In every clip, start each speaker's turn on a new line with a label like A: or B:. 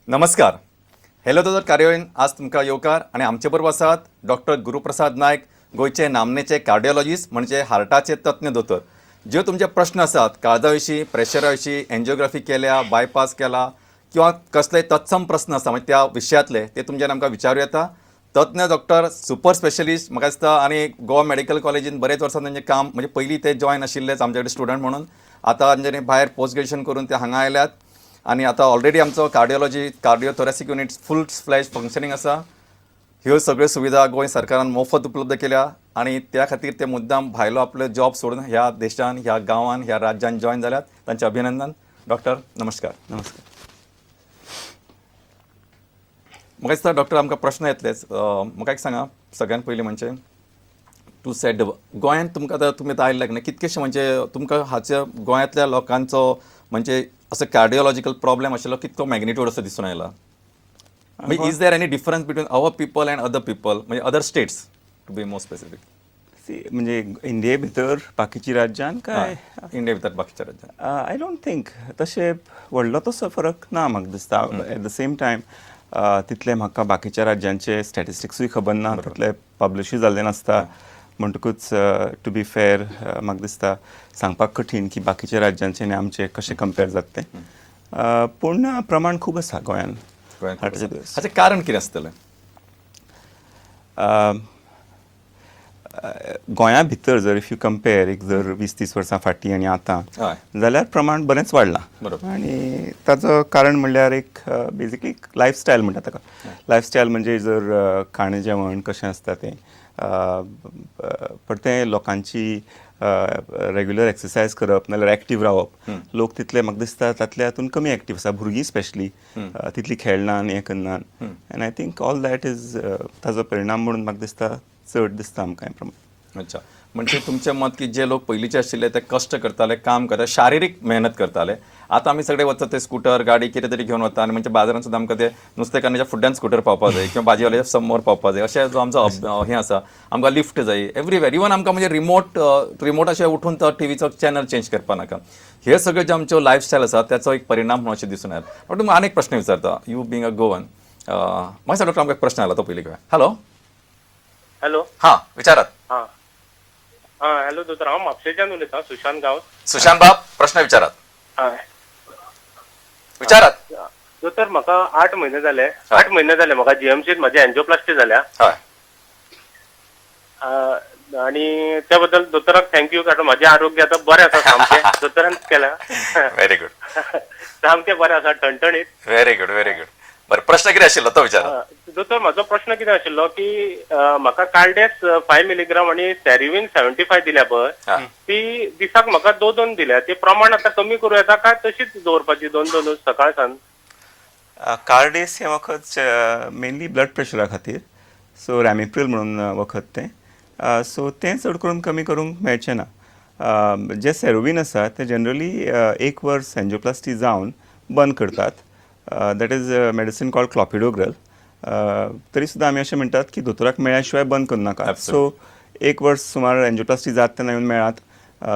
A: नमस्कार. हॅलो दोतोर कार्यावळीन आज तुमकां येवकार आनी आमचे बरोबर आसात डॉक्टर गुरुप्रसाद नायक, गोंयचे नामनेचे कार्डिओलॉजिस्ट म्हणजे हार्टाचे तज्ञ दोतोर. ज्यो तुमचे प्रश्न आसात काळजा विशीं, प्रेशरा विशीं, एन्जियोग्राफी केल्या, बायपास केला किंवा कसले तत्सम प्रस्न आसा म्हणजे त्या विशयांतले, ते तुमच्यान आमकां विचारूं येता. तज्ञ डॉक्टर, सुपर स्पेशलिस्ट म्हाका दिसता आनी गोवा मेडिकल कॉलेजीन बरेच वर्सां तांचें काम, म्हणजे पयलीं ते जॉयन आशिल्लेच आमचे कडेन स्टुडंट म्हणून, आतां तांच्यानी भायर पोस्ट ग्रेज्युएशन करून ते हांगा आयल्यात आनी आतां ऑलरेडी आमचो cardiology, cardio thoracic unit full fledge functioning आसा. ह्यो सगळ्यो सुविधा गोंय सरकारान मोफत उपलब्ध केल्या आनी त्या खातीर ते मुद्दाम भायलो आपलो जॉब सोडून ह्या देशान, ह्या गांवान, ह्या राज्यान जॉयन जाल्यात. तांचें अभिनंदन. डॉक्टर, नमस्कार.
B: नमस्कार.
A: म्हाका दिसता डॉक्टर आमकां प्रश्न येतलेच. म्हाका एक सांगा, सगळ्यात पयलीं म्हणजे टू सेट गोंयांत तुमकां आतां तुमी आतां आयले न्ही, कितकेशे म्हणजे तुमकां हाचे गोंयांतल्या लोकांचो म्हणजे असो कार्डिओलॉजिकल प्रॉब्लेम आशिल्लो कितको मॅग्निट्यूड असो दिसून आयला? म्हणजे is there any difference between our people and other people, म्हणजे other states, to be more specific?
B: See, म्हणजे इंडिये भितर बाकीची राज्यान काय?
A: इंडिया भितर बाकीच्या राज्यांत.
B: I don't think तशें व्हडलो तसो फरक ना म्हाका दिसता. एट the same time तितले म्हाका बाकीच्या राज्यांचे स्टॅटिस्टिक्सूय खबर ना, तितले पब्लिशूय जाल्ले नासता. म्हणटकूच टू बी फेर म्हाका दिसता सांगपाक कठीण की बाकीच्या राज्यांचे आनी आमचे कशें कंपेर जाता तें. पूण प्रमाण खूब आसा गोंयान
A: गोंयांत.
B: हार्टाचे दुयेंस.
A: हाचें कारण कितें आसतलें?
B: गोंया भितर जर if you compare एक जर 20-30 वर्सां फाटीं आनी आतां जाल्यार प्रमाण बरेंच वाडलां. आनी ताचो कारण म्हणल्यार एक बेजिकली लायफस्टायल म्हणटा ताका. लायफस्टायल म्हणजे जर खाणें जेवण कशें आसता तें, परतें लोकांची रेग्युलर एक्सरसायज करप नाल्यार एक्टीव रावप. लोक तितले म्हाका दिसता तातल्या हातून कमी एक्टीव आसा. भुरगीं स्पेशली तितली खेळना आनी हें करना and I think all that is ताजो परिणाम म्हणून म्हाका दिसता चड दिसता आमकां हें प्रमाण.
A: अच्छा, म्हणजे तुमचें मत की जे लोक पयलींचे आशिल्ले ते कश्ट करताले, काम करताले, शारिरीक मेहनत करताले. आतां आमी सगळे वचत ते स्कुटर, गाडी कितें तरी घेवन वता आनी म्हणजे बाजारांत सुद्दां आमकां ते नुस्तेकान्नाच्या फुड्यान स्कुटर पावपाक जाय किंवा भाजीवाल्याच्या समोर पावपाक जाय, अशें जो आमचो हें आसा. आमकां लिफ्ट जाय एवरीवेर. इवन आमकां म्हणजे रिमोट रिमोट अशें उठून तो टिवीचो चॅनल चेंज करपा नाका. हे सगळे जे आमच्यो लायफस्टायल आसा त्याचो एक परिणाम म्हणून अशें दिसून येता. पण तुमकां आनीक प्रश्न विचारता, you being a Goan. म्हाका डॉक्टर आमकां एक प्रश्न आयला, तो पयलीं घेवया. हॅलो.
C: हॅलो.
A: हां, विचारात.
C: हां हां हॅलो दोतोर, हांव म्हापशेच्यान उलयतां, सुशांत गांवस.
A: सुशांत बाब, प्रश्न विचारात.
C: हय.
A: विचारात.
C: दोतोर, म्हाका 8 म्हयने जाले, 8 म्हयने जाले म्हाका जीएमसीत म्हाजी एन्जियोप्लास्टी जाल्या. आनी त्या बद्दल दोतोराक thank you, कारण म्हाजें आरोग्य आतां बरें आसा सामकें. दोतोरान केलां.
A: Very good.
C: सामकें बरें आसा, ठणठणीत.
A: Very good, very good. बरं, प्रश्न कितें आशिल्लो तो विचारात.
C: दोतोर, म्हाजो प्रश्न कितें आशिल्लो की म्हाका कार्डेस 5 मिलीग्राम आनी सॅरिवीन 75 दिल्या पळय, ती दिसाक म्हाका दोन दोन दिल्या. ती प्रमाण आतां कमी करूं येता काय तशीच दवरपाची दोन दोन सकाळ सांज?
B: कार्डेस हें वखद मेनली ब्लड प्रेशरा खातीर, सो रॅमिप्रील म्हणून वखद तें. सो तें चड करून कमी करूंक मेळचें ना. जें सेरोवीन आसा तें जनरली एक वर्स एन्जियोप्लास्टी जावन बंद करतात. That is medicine called clopidogrel. तरी सुद्दां आमी अशें म्हणटात की दोतोराक मेळ्या शिवाय बंद करूं नाका. सो एक वर्स सुमार एन्जियोप्लास्टी जात तेन्ना येवन मेळात.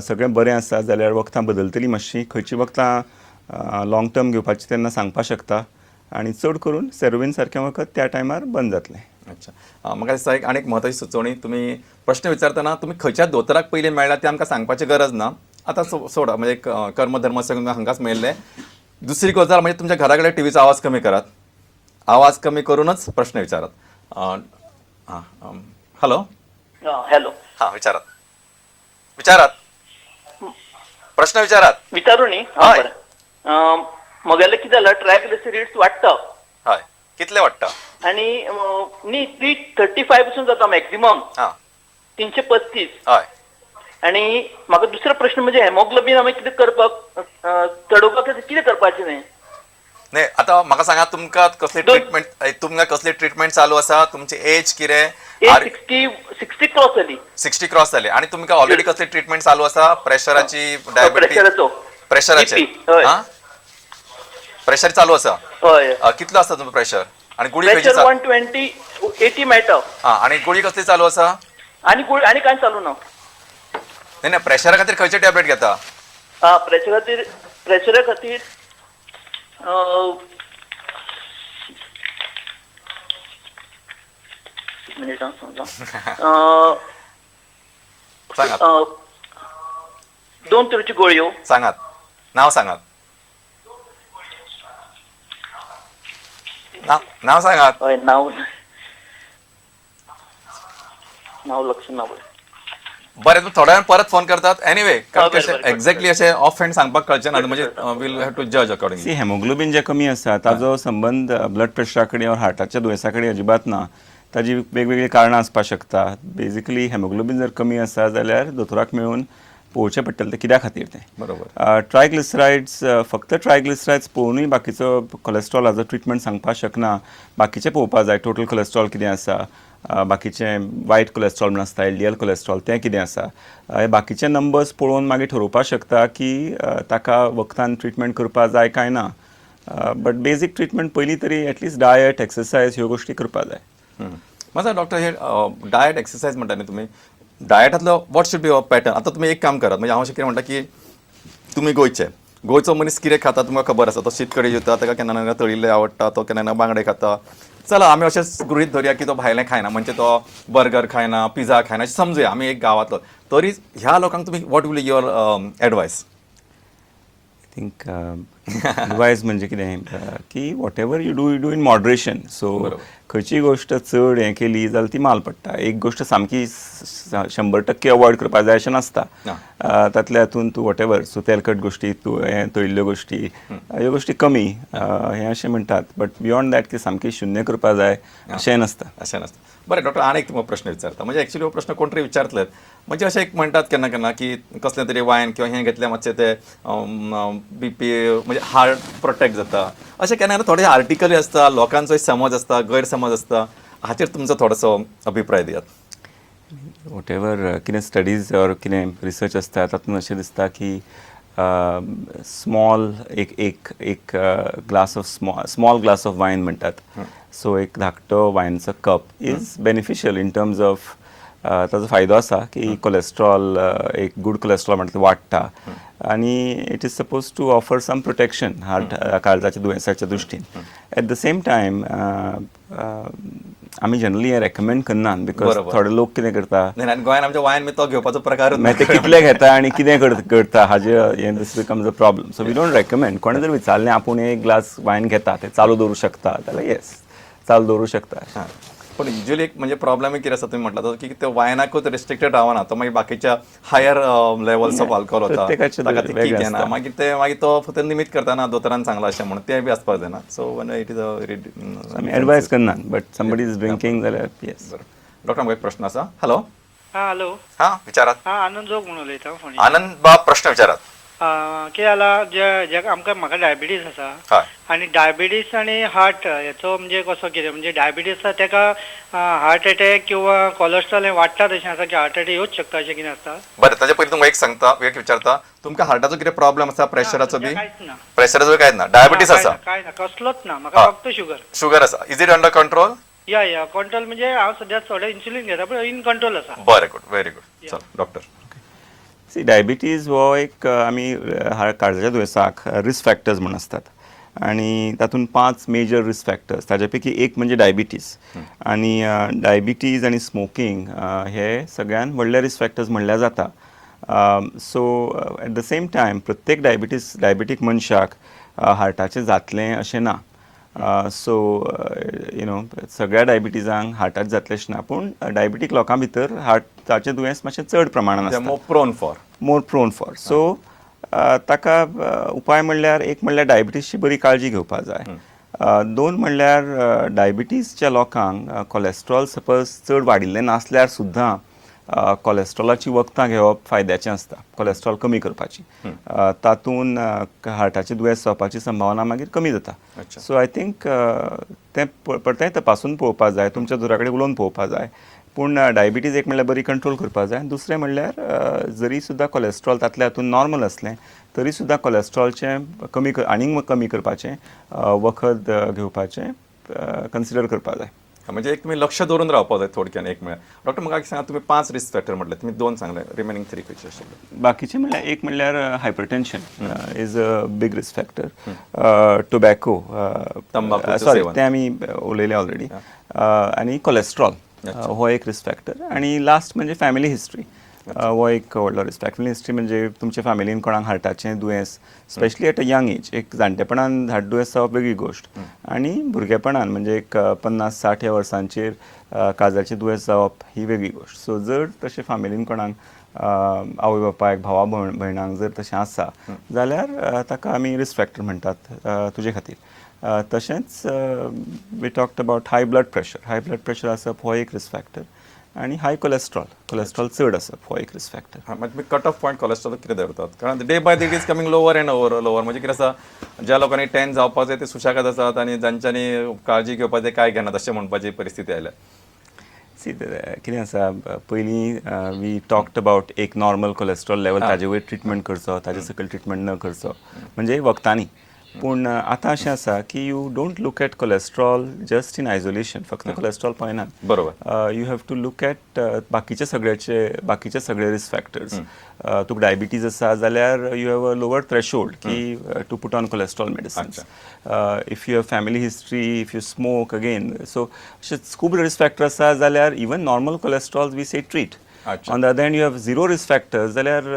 B: सगळें बरें आसा जाल्यार वखदां बदलतलीं मातशीं. खंयचीं वखदां लाँग टर्म घेवपाची तेन्ना सांगपाक शकता आनी चड करून सेरोवीन सारकें वखद त्या टायमार बंद जातलें.
A: अच्छा. म्हाका दिसता एक आनी एक म्हत्वाची सुचोवणी. तुमी प्रश्न विचारतना तुमी खंयच्या दोतोराक पयलीं मेळ्ळा तें आमकां सांगपाची गरज ना. आतां सोडा, म्हणजे कर्मधर्म सगळें हांगाच मेळिल्लें. दुसरी गजाल म्हणजे तुमच्या घरा कडेन टिवीचो आवाज कमी करात. आवाज कमी करूनच प्रश्न विचारात. हां, हॅलो.
D: हॅलो.
A: हां, विचारात, विचारात, प्रश्न विचारात.
D: विचारू न्ही?
A: हय.
D: बरें. म्हगेलें कितें जालां, ट्रायग्लिसरीड्स वाडटा.
A: हय, कितले वाडटा?
D: आनी न्ही, 335 पसून जाता मॅक्झिमम. 335. आनी म्हाका दुसरो प्रश्न म्हणजे हेमोग्लोबीन आमी कितें करपाक, चडोवपाक कितें करपाचें न्ही?
A: नाही, आता म्हाका सांगा, तुमकां कसली ट्रिटमेंट, तुमकां कसली ट्रिटमेंट चालू आसा? तुमची एज कितें?
D: एज 60 क्रॉस जाली.
A: 60 क्रॉस जाली आणि तुमकां ऑलरेडी कसली ट्रिटमेंट चालू आसा? प्रेशराची, डायबिटीज?
D: प्रेशराचो.
A: प्रेशराचे?
D: BP, हय.
A: हा, प्रेशर चालू आसा?
D: हय.
A: कितलो आसा तुमचो प्रेशर आणि गुळी खंयची?
D: प्रेशर 120/80 मेळटा.
A: हा, आणि गुळी कसली चालू आसा?
D: आनी गुळी आनी कांय चालू ना.
A: नाही नाही, प्रेशरा खातीर खंयचे टॅबलेट घेता?
D: हा, प्रेशरा खातीर एक मिनिट आं समजा.
A: सांगात.
D: दोन तरेच्यो गोळयो.
A: सांगात, नाव सांगात, नाव सांगात.
D: हय, नाव नाव लक्ष ना पळय.
A: बरें, तुमी थोड्या वेळान परत फोन करतात एनिवे,
D: बरें, बरें, बरें.
A: एक्झॅक्टली अशें ऑफ हँड सांगपाक कळचें ना, म्हणजे we'll have to जज अकॉर्डिंगली.
B: सी, हेमोग्लोबीन जें कमी आसा ताजो संबंद ब्लड प्रेशरा कडेन ऑर हार्टाच्या दुयेंसा कडेन अजिबात ना. ताजी वेगवेगळीं कारणां आसपाक शकता. बेजिकली हेमोग्लोबीन जर कमी आसा जाल्यार दोतोराक मेळून पळोवचें पडटलें तें कित्या खातीर तें. ट्रायग्लिसरायड्स, फक्त ट्रायग्लिसरायड्स पळोवनूय बाकीचो कोलेस्ट्रॉलाचो ट्रिटमेंट सांगपाक शकना. बाकीचें पळोवपाक जाय, टोटल कोलेस्ट्रॉल कितें आसा, बाकीचें वायट कोलेस्ट्रॉल म्हण आसता, एलडीएल कोलेस्ट्रॉल, तें कितें आसा, हे बाकीचे नंबर्स पळोवन मागीर ठरोवपाक शकता की ताका वखदान ट्रिटमेंट करपाक जाय काय ना. बट बेजीक ट्रिटमेंट पयलीं तरी एटलिस्ट डायट, एक्सरसायज ह्यो गोश्टी करपाक जाय.
A: म्हाका डॉक्टर, हे डायट एक्सरसायज म्हणटा न्ही तुमी, डायटांतलो what should be your pattern? आतां तुमी एक काम करात, म्हणजे हांव अशें कितें म्हणटा की तुमी गोंयचे, गोंयचो मनीस कितें खाता तुमकां खबर आसा. तो शीत कडी जेवता, ताका केन्ना केन्ना तळिल्लें आवडटा, तो केन्ना केन्ना बांगडे खाता. चला आमी अशें गृहीत धरया की तो भायलें खायना, म्हणजे तो बर्गर खायना, पिझ्झा खायना, अशें समजुया आमी एक गांवांतलो. तरी ह्या लोकांक तुमी what will your advice?
B: I think advice म्हणजे कितें की whatever you do, you do in moderation. So खंयचीय गोश्ट चड हें केली जाल्यार ती माल पडटा. एक गोश्ट सामकी 100% अवॉयड करपाक जाय अशें नासता. तातल्या हातून तूं what ever, सो तेलकट गोश्टी, तूं हें तळिल्ल्यो गोश्टी, ह्यो गोश्टी कमी, हें अशें म्हणटात. बट बियॉन्ड that की सामकी शुन्य करपाक जाय अशेंय नासता.
A: अशें नासता. बरें डॉक्टर, आनी एक तुमकां प्रश्न विचारता. म्हणजे एक्चुली हो प्रश्न कोण तरी विचारतले. म्हणजे अशें एक म्हणटात केन्ना केन्ना की कसलें तरी वायन किंवा हें घेतलें मातशें ते बीपी म्हणजे हार्ट प्रोटेक्ट जाता, अशें केन्ना केन्ना थोडे आर्टिकल आसता, लोकांचो समज आसता, गैरसमज आसता. हाचेर तुमचो थोडोसो अभिप्राय दियात.
B: What ever कितें स्टडीज ऑर कितें रिसर्च आसता तातूंत अशें दिसता की स्मॉल एक एक एक glass of small glass of wine म्हणटात, सो एक धाकटो वायनचो cup is beneficial in terms of ताजो फायदो आसा की कोलेस्ट्रॉल, एक गूड कोलेस्ट्रॉल म्हणटा ते वाडटा आनी it is suppose to offer some protection heart, काळजाच्या दुयेंसाच्या दृश्टीन. एट the same time आमी जनरली हें रेकमेंड करनात because थोडे लोक कितें करता,
A: नाही, आनी गोंयान आमच्या वायन बी तो घेवपाचो प्रकारच
B: मागीर ते कितले घेता आनी कितें करता हाजे हें this becomes a problem. So we don't recommend. कोणें जर विचारलें आपूण एक ग्लास वायन घेता तें चालू दवरूं शकता जाल्यार येस, चालू दवरूं शकता.
A: पूण युजली एक म्हणजे प्रॉब्लेम कितें आसा तुमी म्हटलां की ते वायनाकूच रिस्ट्रिक्टेड रावना, तो मागीर बाकीच्या हायर लेवल्स ऑफ अल्कोहोल वता,
B: प्रत्येकाचें
A: ताका ती
B: वेगळें
A: किक येना.
B: आसता.
A: मागीर ते मागीर तो फक्त निमित्त करता दोतोरान सांगला अशें म्हणून, तें बी आसपाक जायना. So it is a very
B: आमी एडवायज करनात, बट समबडी is drinking जाल्यार येस.
A: बरें डॉक्टर, आमकां एक प्रश्न आसा. हॅलो.
E: हा, हॅलो.
A: हां, विचारात.
E: हा, आनंद जोग म्हणून उलयता फोंडें.
A: आनंद बाब, प्रश्न विचारात.
E: कितें जाला, जे आमकां म्हाका डायबिटीज आसा आनी डायबिटीज आनी हार्ट हेचो म्हणजे कसो कितें, म्हणजे डायबिटीज आसा तेका हार्ट एटॅक किंवा कोलेस्ट्रॉल हें वाडटा तशें आसा की हार्ट एटॅक येवच शकता अशें कितें आसता?
A: बरें, ताजे पयलीं तुमकां एक सांगता, एक विचारता, तुमकां हार्टाचो कितें प्रॉब्लम आसा, प्रेशराचो बी?
E: सद्या कांयच ना.
A: प्रेशराचो बी कांयच ना? डायबिटीज
E: ना,
A: आसा?
E: कांय ना, कसलोच ना म्हाका, फक्त शुगर.
A: शुगर आसा. Is it under control?
E: या, कंट्रोल म्हणजे हांव सद्या थोडें इन्सुलीन घेता पूण इन कंट्रोल आसा.
A: बरें, गुड, व्हेरी गुड. चल डॉक्टर.
B: सी, डायबिटीज हो एक आमी काळजाच्या दुयेंसाक रिस्क फॅक्टर्स म्हूण आसतात आनी तातूंत 5 मेजर रिस्क फॅक्टर्स, ताजे पैकी एक म्हणजे डायबिटीज. आनी डायबिटीज आनी स्मोकींग हे सगळ्यान व्हडले रिस्क फॅक्टर्स म्हणल्यार जाता. So at the same time प्रत्येक डायबिटीक मनशाक हार्टाचें जातलें अशें ना. सो you know सगळ्या डायबिटीजांक हार्टाक जातलें अशें ना, पूण डायबिटीक लोकां भितर हार्टाचें दुयेंस मातशें चड प्रमाणान आसता.
A: More prone for.
B: More prone for. So ताका उपाय म्हणल्यार एक म्हणल्यार डायबिटीजची बरी काळजी घेवपाक जाय. दोन म्हणल्यार डायबिटीजच्या लोकांक कोलेस्ट्रॉल सपोज चड वाडिल्लें नासल्यार सुद्दां कोलेस्ट्रॉलाची वखदां घेवप फायद्याचें आसता, कोलेस्ट्रॉल कमी करपाची. तातूंत हार्टाचें दुयेंस जावपाची संभावना मागीर कमी जाता. सो I think तें परतेंय तपासून पळोवपाक जाय, तुमच्या दोतोरा कडेन उलोवन पळोवपाक जाय. पूण डायबिटीज एक म्हणल्यार बरी कंट्रोल करपाक जाय. दुसरें म्हणल्यार जरी सुद्दां कोलेस्ट्रॉल तातल्या हातून नॉर्मल आसलें तरी सुद्दां कोलेस्ट्रॉलचें कमी आनीक कमी करपाचें वखद घेवपाचें कन्सिडर करपाक जाय.
A: म्हणजे एक तुमी लक्ष दवरून रावपाक जाय थोडक्यान एक म्हळ्यार. डॉक्टर, म्हाका एक सांगा, तुमी 5 रिस्क फॅक्टर म्हटले, तुमी 2 सांगले, रिमेनिंग 3 खंयचे आशिल्ले?
B: बाकीचे म्हणल्यार एक म्हणल्यार hypertension is a big risk factor, tobacco,
A: तंबाखूचें
B: sorry
A: seven.
B: तें आमी उलयले ऑलरेडी, आनी कोलेस्ट्रॉल. हो एक रिस्क फॅक्टर. आनी लास्ट म्हणजे फॅमिली हिस्ट्री, हो एक व्हडलो रिस्क फॅक्टर. फॅमिली हिस्ट्री म्हणजे तुमच्या फॅमिलीन कोणाक हार्टाचें दुयेंस, specially at a young age. एक जाणटेपणान हार्ट दुयेंस जावप वेगळी गोश्ट आनी भुरगेपणान म्हणजे एक 50-60 ह्या वर्सांचेर काळजाचें दुयेंस जावप ही वेगळी गोश्ट. सो जर तशें फॅमिलीन कोणाक आवय बापायक, भावा भयणांक जर तशें आसा जाल्यार ताका आमी रिस्क फॅक्टर म्हणटात तुजे खातीर. तशेंच we talked about high blood pressure. High blood pressure आसप हो एक रिस्क फॅक्टर आनी हाय कोलेस्ट्रॉल, कोलेस्ट्रॉल चड आसप हो एक रिस्क फॅक्टर.
A: हा, मागीर तुमी कट ऑफ पॉयंट कोलेस्ट्रॉल कितें धरतात? कारण day by day it is coming lower and over lower. म्हणजे कितें आसा, ज्या लोकांनी 10 जावपाक जाय ते सुशेगाद आसात आनी जांच्यांनी काळजी घेवपाक जाय काय घेनात अशें म्हणपाची परिस्थिती आयल्या.
B: सी, कितें आसा, पयलीं we talked about एक नॉर्मल कोलेस्ट्रॉल लेवल, ताजे वयर ट्रिटमेंट करचो, ताजे सकयल ट्रिटमेंट न करचो, म्हणजे वखदांनी. पूण आतां अशें आसा की you don't look at cholesterol just in isolation. फक्त cholesterol पळयनात. You have to look at बाकीचे सगळ्याचे, बाकीचे सगळे रिस्क फॅक्टर्स. तुका डायबिटीज आसा जाल्यार you have a lower threshold की to put on cholesterol medicines. If you have family history, if you smoke again, so अशे खूब रिस्क फॅक्टर आसा जाल्यार even normal cholesterol we say treat. On the other hand, you have zero risk factors जाल्यार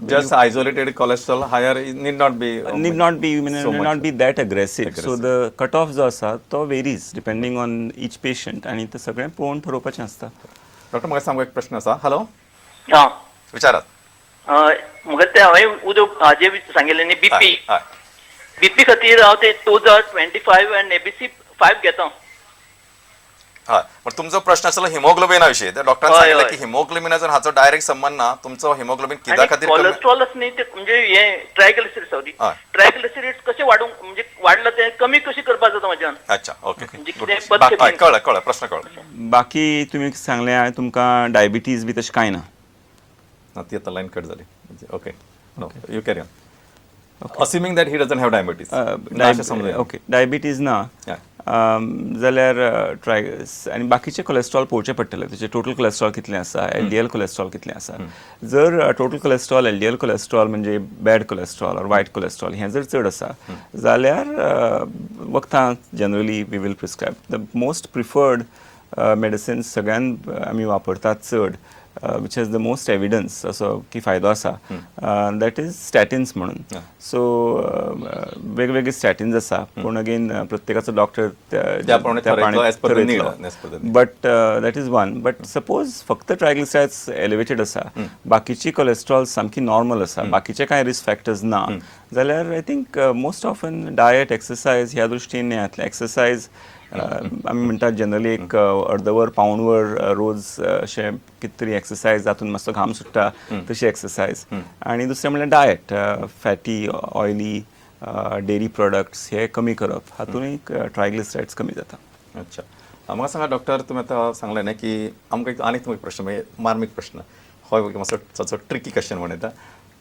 A: just isolated cholesterol higher need not be
B: need not be,
A: so
B: need
A: much.
B: not be that aggressive. So the cutoff जो आसा तो varies depending on each patient आनी ते सगळें पळोवन ठरोवपाचें आसता.
A: Doctor, म्हाका सांगू, एक प्रश्न आसा. हॅलो.
D: आं.
A: विचारात.
D: म्हाका तें हांवें उदक हाजे सांगिल्लें न्ही, बीपी.
A: हय.
D: बीपी खातीर हांव ते Toza 25 आनी एबीसी 5 घेता.
A: हय, पण तुमचो प्रश्न आसलो हिमोग्लोबिना विशीं. त्या डॉक्टरान सांगितलं की हिमोग्लोबिनाचो हाचो डायरेक्ट संबंध ना. तुमचो हिमोग्लोबिन कित्या
D: आनी
A: खातीर कमी
D: कोलेस्ट्रॉलच न्ही ते, म्हणजे हे ट्रायग्लिसराइड, सॉरी, ट्रायग्लिसराइड कशें वाडूंक, म्हणजे वाडला ते कमी कशें करपाक जाता म्हाज्यान?
A: अच्छा, ओके.
D: म्हणजे कितें पथ्य बीन?
A: कळ्ळें, कळ्ळें, प्रश्न कळ्ळो.
B: बाकी तुमी सांगलें हांवें, तुमकां डायबिटीज बी तशें कांय ना?
A: ना, ती आता लाईन कट झाली. Okay, no, you carry on, assuming that he doesn't have diabetes अशें समजुया.
B: ओके, डायबिटीज ना जाल्यार ट्राय आनी बाकीचे कोलेस्ट्रॉल पळोवचें पडटलें. तुजें टोटल कोलेस्ट्रॉल कितलें आसा, एलडीएल कोलेस्ट्रॉल कितलें आसा. जर total cholesterol, LDL cholesterol म्हणजे bad cholesterol or white cholesterol, हें जर चड आसा जाल्यार वखदां generally we will prescribe. The most preferred medicines सगळ्यान आमी वापरतात चड, which has the most evidence असो की फायदो आसा, that is स्टॅटिन्स म्हणून. सो वेगवेगळे स्टॅटिन्स आसा, पूण अगेन प्रत्येकाचो डॉक्टर
A: त्या प्रमाणे ठरयतलो, as per the need, as per the need.
B: But that is one. But suppose फक्त ट्रायग्लिसरायड्स एलिवेटेड आसा, बाकीची कोलेस्ट्रॉल सामकी नॉर्मल आसा, बाकीचे कांय रिस्क फॅक्टर्स ना जाल्यार I think most often diet, exercise ह्या दृश्टीन हें जातलें. एक्सरसायज आमी म्हणटात जनरली एक अर्दवर, पाऊण वर रोज अशें कितें तरी एक्सरसायज, जातून मातसो घाम सुट्टा तशी एक्सरसायज. आनी दुसरें म्हणल्यार diet, fatty, oily, dairy products हे कमी करप, हातूनय ट्रायग्लिसरायड्स कमी जाता.
A: अच्छा, म्हाका सांगा डॉक्टर, तुमी आतां सांगलें न्ही की आमकां एक आनीक तुमकां एक प्रश्न, म्हणजे मार्मीक प्रश्न हो, एक मातसो मातसो ट्रिकी क्वेश्चन म्हणटा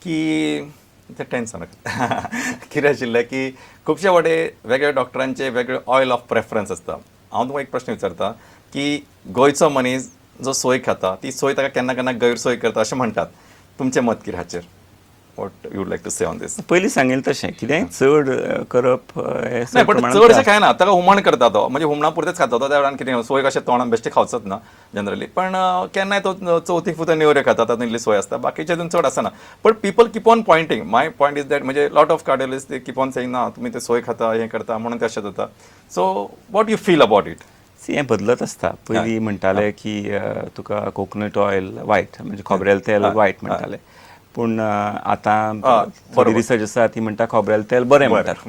A: की तें टेन्शन नाका. कितें आशिल्लें की खुबशे वाटे वेगळे डॉक्टरांचे वेगळे ऑयल ऑफ प्रेफरन्स आसता. हांव तुमकां एक प्रश्न विचारता की गोंयचो मनीस जो सोय खाता ती सोय ताका केन्ना केन्ना गैरसोय करता अशें म्हणटात. तुमचें मत कितें हाचेर? What you like to say on this?
B: पयलीं सांगेल तशें कितेंय चड करप हें
A: नाही, पण
B: प्रमाणांत
A: चडशें
B: त्रास.
A: खायना, ताका हुमण करता तो, म्हणजे हुमणा पुरतेच खाता तो. त्या वेळान कितें सोय कशें तोंडान बेश्टें खावचोच ना जनरली, पण केन्नाय तो चवथीक फुडें नेवऱ्यो खाता, तातूंत इल्ली सोय आसता, बाकीचे हितून चड आसना. पण people keep on pointing, my point is that म्हणजे lot of cardiologist ते किप ऑन सेईंग ना तुमी ते सोय खाता, हें करता म्हणून ते अशें जाता. So what you feel about it?
B: See, हें बदलत आसता. पयलीं म्हणटाले की तुका कोकोनट ऑयल वायट, म्हणजे खोबरेल तेल वायट म्हणटाले, पूण आतां थोडी रिसर्च आसा ती म्हणटा खोबरेल तेल बरें म्हणटात.